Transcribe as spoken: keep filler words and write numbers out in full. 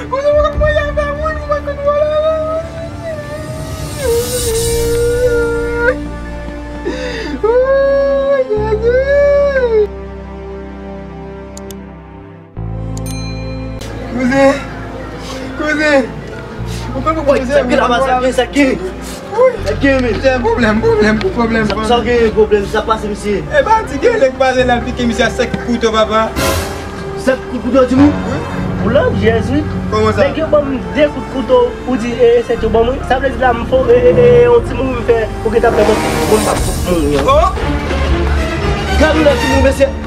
Kouzen, mwen konn manje avè moun, mwen konn vòlè. Ooh, Jezi! Kouzen! Kouzen! Ou konn mwen... Woy, sa k gen la, sa k gen, sa k gen? Sa k gen, men? Se pwoblèm, pwoblèm, pou pwoblèm. Sa, sa gen pwoblèm, sa pase, mesye? E pa di gen nèg pase la, l pike misye a sèt kout kouto, papa. Sèt kout kouto, timoun? Wi. Pou lòt, Jezi. Kòman sa? Nèg yo ban m de kout kouto, ou di, e, e sèt yo ban mwen. Sa vle di la, m fò, e, e, e, yon timoun m fè, ou gentan fè mwen, mwen m pa kout moun, yon. Oh! Gade yon lòt timoun, mesye.